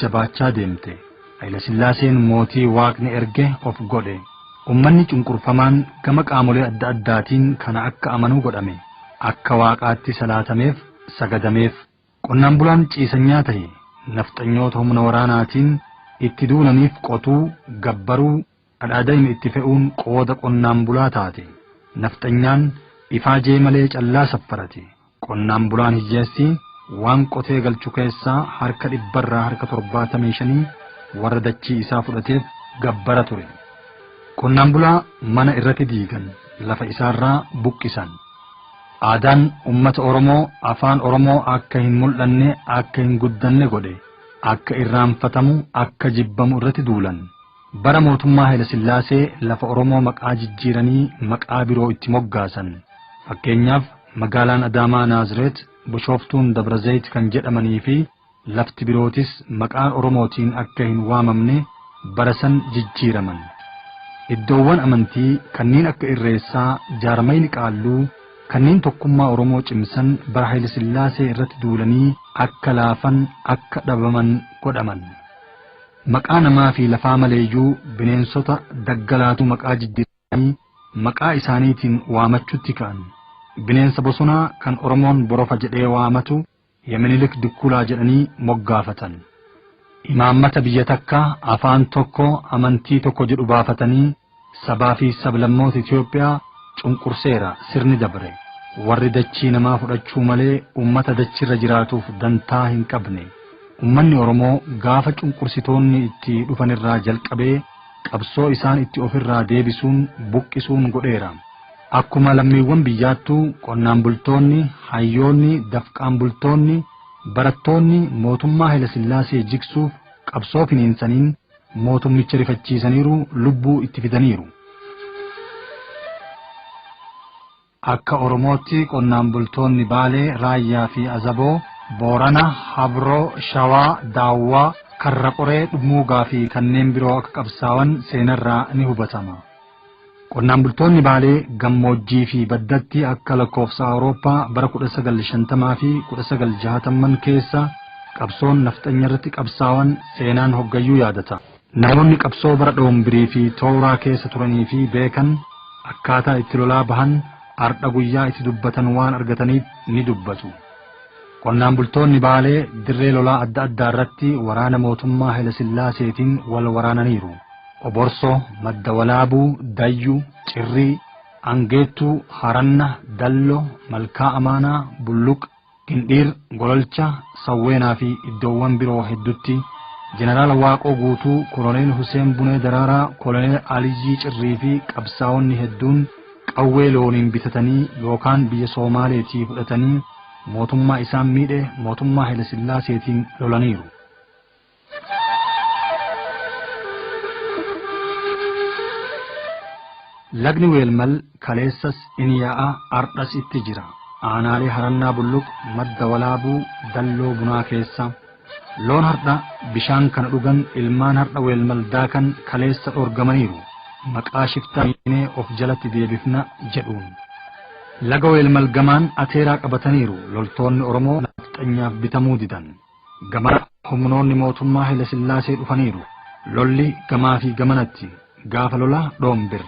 Jabaachaa deemte. Hayilasillaaseen mootii waaqni erge of godhe. Ummanni cunqurfamaan gama qaamolee adda addaatiin kana akka amanuu godhame. Akka waaqaatti salaatameef sagadameef. Qonnaan bulaan ciisanyaa tahe nafxanyoota humna waraanaatiin itti duulaniif qotuu, gabbaruu, dhadhaadayma itti fe'uun qooda qonnaan bulaa taate. Nafxanyaan ifaajee malee callaa saffarate. Qonnaan bulaan hiyyeessi waan qotee galchu keessaa harka 100rraa harka 75 warra dachii isaa fudhateef gabbara ture. Qonnaan bulaa mana irratti diigan, lafa isaarraa buqqisan. Aadaan ummata Oromoo, afaan Oromoo akka hin mul'anne, akka hin guddanne godhe. Akka irraanfatamu, akka jibbamu irratti duulan. Bara mootummaa Hayilasillaasee lafa Oromoo maqaa jijjiiranii maqaa biroo itti moggaasan. Fakkeenyaaf magaalaan Adaamaa Naazreet, Bishooftuun Dabrazayit kan jedhamanii fi lafti birootis maqaa Oromootiin akka hin waamamne bara san jijjiiraman. Iddoowwan amantii kanneen akka Irreessaa, Jaarmayni Qaalluu kanneen tokkummaa Oromoo cimsan bara Hayilasillaasee irratti duulanii akka laafan, akka dhabaman godhaman. Maqaa namaa fi lafaa maleeyyuu bineensota daggalaatu maqaa jijjiiranii maqaa isaaniitiin waamachutti ka'an. Bineensa bosonaa kan Oromoon borofa jedhee waamatu Yeminilik Dukkulaa jedhanii moggaafatan. Imaammata biyya takka, afaan tokko, amantii tokko jedhu baafatanii sabaa fi sablammoota Itoophiyaa cunqurseera sirni dabre. Warri dachii namaa fudhachuu malee ummata dachirra jiraatuuf dantaa hin qabne. Ummanni Oromoo gaafa cunqursitoonni itti dhufanirraa jalqabee qabsoo isaan itti ofirraa deebisuun buqqisuun godheera. Akkuma lammiiwwan biyyaattuu qonnaan bultoonni, hayyoonni, dafqaan bultoonni, barattoonni mootummaa Hayilasillaasee jigsuuf qabsoo finiinsaniin mootummicha rifachiisaniiru, lubbuu itti fidaniiru. Akka Oromootti qonnaan bultoonni Baalee, Raayyaa fi Azaboo, Boorana, Habroo, Shawaa, Daawwaa, Karra Qoree, Dhummuugaa fi kanneen biroo akka qabsaawan seenarraa ni hubatama. Qonnaan bultoonni Baalee gammoojjii fi baddatti akka lakkoofsa Awurooppaa bara 1950 fi 1960 keessa qabsoon nafxanya irratti qabsaawan seenaan hoggayyuu yaadata. Namoonni qabsoo bara Dhoombirii fi Tooraa keessa turanii fi beekan akkaataa itti lolaa bahan ardha guyyaa itti dubbatan waan argataniif ni dubbatu. Qonnaan bultoonni Baalee dirree lolaa adda addaa irratti waraana mootummaa Hayilesillaaseetiin wal waraananiiru. Oborsoo, Madda Walaabuu, Dayyu, Cirrii, Angeettuu, Haranna, Dallo, Malkaa Amaanaa, Bulluq, Gindhiir, Gololcha, Sawweenaa fi iddoowwan biroo heddutti Jeneraal Waaqoo Guutuu, Koloneel Huseen Bunee Daraaraa, Koloneel Aliyyii Cirrii fi qabsaa'onni hedduun qawwee looniin bitatanii yookaan biyya Soomaaleetii fudhatanii mootummaa isaan miidhe mootummaa Hayilesillaaseetiin lolaniiru. Lagni Weelmal kaleessas in yaa'a ardhas itti jira. Aanaalee Harannaa Bulluq, Madda Walaabuu, Dalloo Bunaa keessa. Loon hardha bishaan kana dhugan ilmaan hardha Weelmal daakan kaleessa dhoorgamaniiru. Maqaa shiftaa miinee of jalatti deebifna jedhuun. Laga Weelmal gamaan ateeraa qabataniiru loltoonni Oromoo nafxanyaaf bitamuu didan. Gamana humnoonni mootummaa Hayilasillaasee dhufaniiru. Lolli gamaa fi gamanatti gaafa lola Dhoombir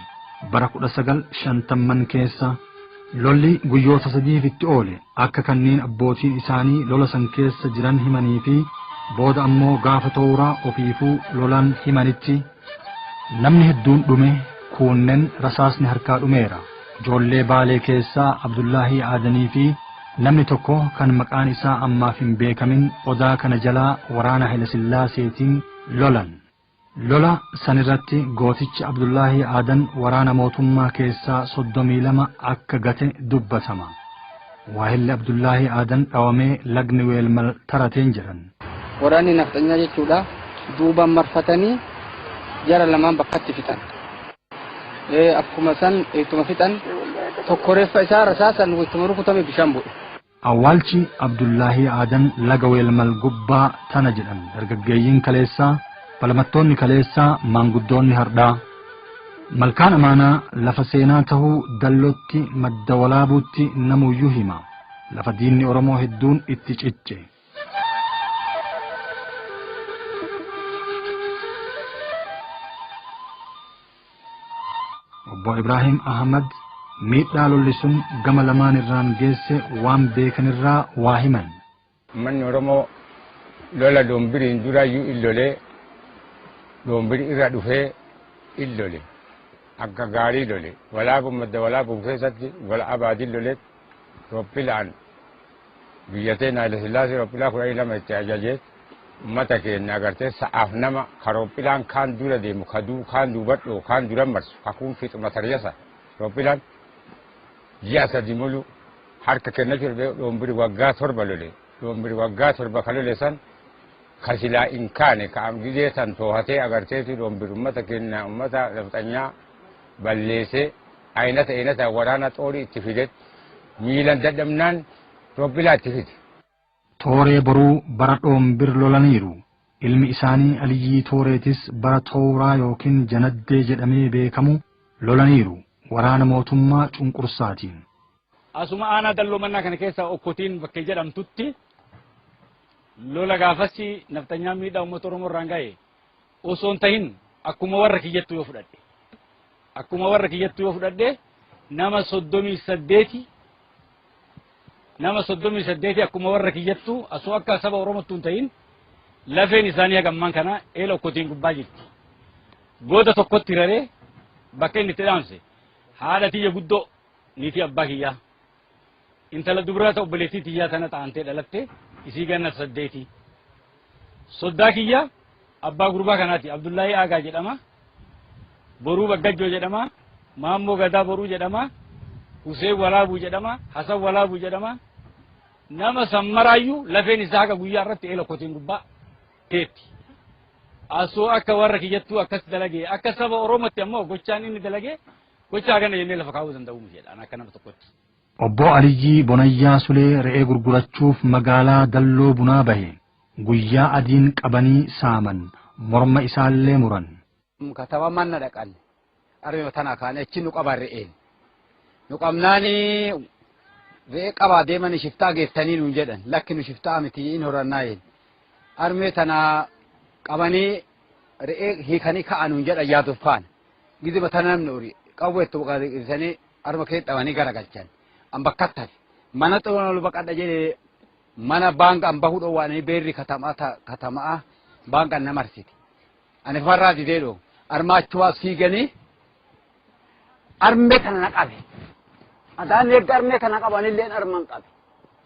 bara 1950 keessa lolli guyyoota sadiif itti oole akka kanneen abbootiin isaanii lola san keessa jiran himanii fi booda ammoo gaafa Tooraa ofiifuu lolan himanitti namni hedduun dhume kuunnen rasaasni harkaa dhumeera. Ijoollee Baalee keessaa Abdullaahii Aadanii fi namni tokko kan maqaan isaa ammaaf hin beekamin odaa kana jalaa waraana Hayilesillaaseetiin lolan. Lola sanirratti gootichi Abdullaahii Aadan waraana mootummaa keessaa 32 akka gate dubbatama. Waahilli Abdullaahii Aadan dhawamee lagni Weelmal tarateen jedhan. Waraanni nafxanyaa jechuudha duubaan marfatanii jara lamaan bakkatti fixan. Akkuma san ittuma fixan tokko reeffa isaa rasaasan ittuma rukutame bishaan bu'e. Awwaalchi Abdullaahii Aadan laga Weelmal gubbaa tana jedhan dargaggeeyyiin kaleessaa, falmattoonni kaleessaa, maanguddoonni hardhaa. Malkaan Amaanaa lafa seenaa tahuu Dallotti Madda Walaabuutti namuyyuu hima. Lafa diinni Oromoo hedduun itti cicce. Obbo Ibraahim Ahmad miidhaa lolli sun gama lamaan irraan geesse waan beekanirraa waa himan. Uummanni Oromoo lola Doombiriin duraayyuu illolee, Doombiri irra dhufee illole, akka gaarii lole. Walaabuu, Madda Walaabuu keessatti wal abaadin lole. Rooppilaan biyya teenya Haile Sillaasee rooppilaa 12 itti ajajee, uummata keenya agartee sa'aaf nama ka rooppilaan kaan dura deemu, ka duu kaan duubadhu, kaan dura marsu, kakuun fixu mataryasa rooppilaan ji'a 3 mulu harka kennachuu. Doombiri waggaa 7 lole. Doombiri waggaa 7 ka lole san ka silaa hin kaane ka gizee san toohatee agarteetu Doombiri uummata keenya, uummata nafxanyaa balleessee, aynata aynata waraana xoorii itti fide, miilan dadhabnaan rooppilaa itti fide. Tooree Boruu bara Dhoombir lolaniiru. Ilmi isaanii Aliyyii Tooreetis bara Tooraa yookiin Janaddee jedhamee beekamu lolaniiru waraana mootummaa cunqursaatiin. Asuma aanaa Dalloo Mannaa kana keessa Okkotiin bakkee jedhamtutti lola gaafasii nafxanyaan miidhaa uummata Oromoo irraan ga'e osoo hin tahin, akkuma warra kiyyattu yoo fudhadhe, nama 38, nama 38 akkuma warra kiyyattu osoo akka saba Oromottu hin tahin lafeen isaanii hagammaan kana eela Okkotiin gubbaa jirti. Gooda tokkotti raree bakka inni itti dhaamse haadha tiyya guddoo, niitii abbaa kiyyaa, intala dubraa ta'u, obboleettii tiyyaa tana ta'antee dhalatte, isii ganna 8. Soddaa kiyya abbaa gurbaa kanaati, Abdullaahii Aagaa jedhama. Boruu Baggajjoo jedhama. Maammoo Gadaa Boruu jedhama. Huseen Walaabuu jedhama. Hasan Walaabuu jedhama. Nama sammaraayyuu lafeen isaa haga guyyaa irratti eela Okkotiin gubbaa teetti. Asoo akka warra kiyyattuu akkas dalagee, akka saba Oromootti ammoo gochaan inni dalagee gochaa kana jennee lafa kaa'uu danda'u miti jedha akka nama tokkotti. Obbo Aliyyii Bonayyaa Sulee re'ee gurgurachuuf magaalaa Dalloo Bunaa bahe. Guyyaa adiin qabanii saaman, morma isaallee muran. Katama manna dhaqan, arme tana kaane achi nu qaban. Re'een nu qabnaani, re'ee qabaa deeman, shiftaa geettanii nuun jedhan. Lakki, nu shiftaa miti, in horannaa jeen. Armee tana qabanii re'ee hiikanii ka'a nuun jedhan. Yaadofaan giziba tana namni ori qawweettu baqatanii arma kee dhabanii garagalchan. An bakkattani mana ol baqadha jedhe. Mana baanka an bahuu dhoowwaanii, beerri katamaa katamaa baanka na marsite. Ani farraa didee dhoo armaa achumaa fiiganii armee kana na qabe. Adaan eegga armee kana qabanillee arman qabe.